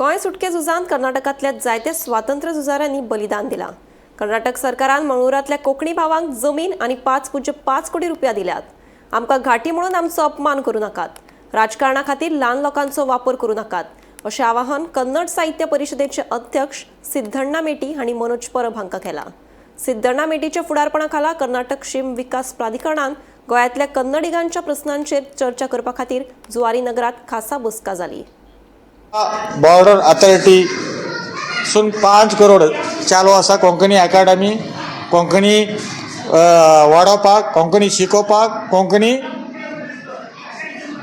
गोंय सुटके झुजांत कर्नाटकांतल्या जायत्या स्वातंत्र्य झुजाऱ्यांनी बलिदान दिलां. कर्नाटक सरकारान मंगळूरांतल्या कोंकणी भावांक जमीन आनी 5.5 कोटी रुपया दिल्यात. आमकां घाटी म्हणून आमचो अपमान करूं नाकात, राजकारणा खातीर ल्हान लोकांचो वापर करूं नाकात, अशें आवाहन कन्नड साहित्य परिशदेचे अध्यक्ष सिद्धण्णा मेटी हांणी मनोज परब हांकां केलां. सिद्धण्णा मेटीच्या फुडारपणा खाला कर्नाटक शीम विकास प्राधिकरणान गोंयांतल्या कन्नडिगांच्या प्रस्नांचेर चर्चा करपा खातीर जुवारी नगरात खासा बसका जाली. बॉर्डर अथॉरिटी सून 5 करोड चालू आसा कोंकणी अकाडमी, कोंकणी वाडोवपाक, कोंकणी शिकोवपाक. कोंकणी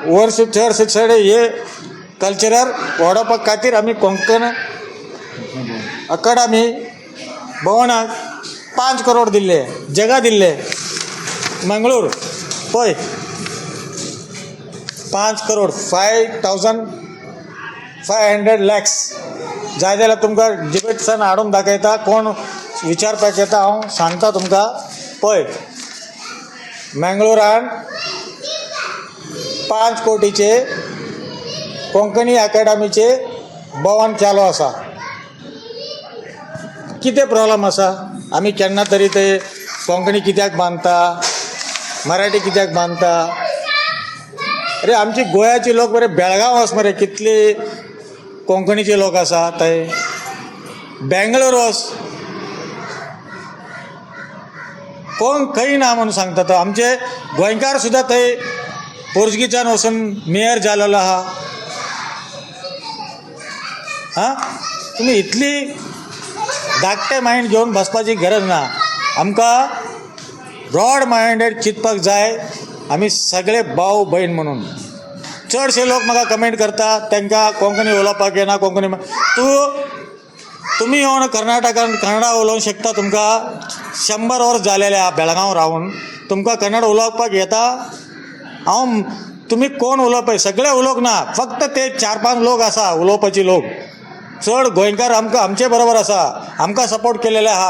वर्स चडशे चड हे कल्चरल वाडोवपा खातीर आमी कोंकण अकाडमी भवनाक 5 करोड दिल्ले, जगा दिल्ले. मंगळूर पळय, 5 करोड, 5500 लॅक्स. जाय जाल्यार तुमकां डिबेटसान हाडून दाखयता. कोण विचारपाक येता, हांव सांगता तुमकां. पळय, मंगळुरान 5 कोटीचे कोंकणी अकाडमीचे भवन चालू आसा. कितें प्रॉब्लम आसा? आमी केन्ना तरी ते कोंकणी कित्याक बांदता, मराठी कित्याक बांदता? अरे, आमची गोंयाची लोक बरे, बेळगांव वच मरे, कितले कोंकणीचे लोक आसा थंय. बेंगलोर वच, कोण खंय ना म्हणून सांगता तो. आमचे गोंयकार सुद्दां थंय पोर्तुगीजान वचून मेयर जालेलो आहा. हां, तुमी इतली धाकटे मायंड घेवन बसपाची गरज ना. आमकां ब्रॉड मायंडेड चिंतपाक जाय, आमी सगळे भाव भयण म्हणून. चडशे लोक म्हाका कमेंट करता, तांकां कोंकणी उलोवपाक येना. कोंकणी तूं तुमी येवन कर्नाटकान कन्नडा उलोवंक शकता? तुमकां 100 वर्स जालेले आहा बेळगांव रावन, तुमकां कन्नड उलोवपाक येता? हांव तुमी कोण उलोवपा सगळे उलोवंक ना, फक्त ते चार पांच लोक आसा उलोवपाची लोक. चड गोंयकार आमकां आमचे बरोबर आसा, आमकां सपोर्ट केलेले आहा.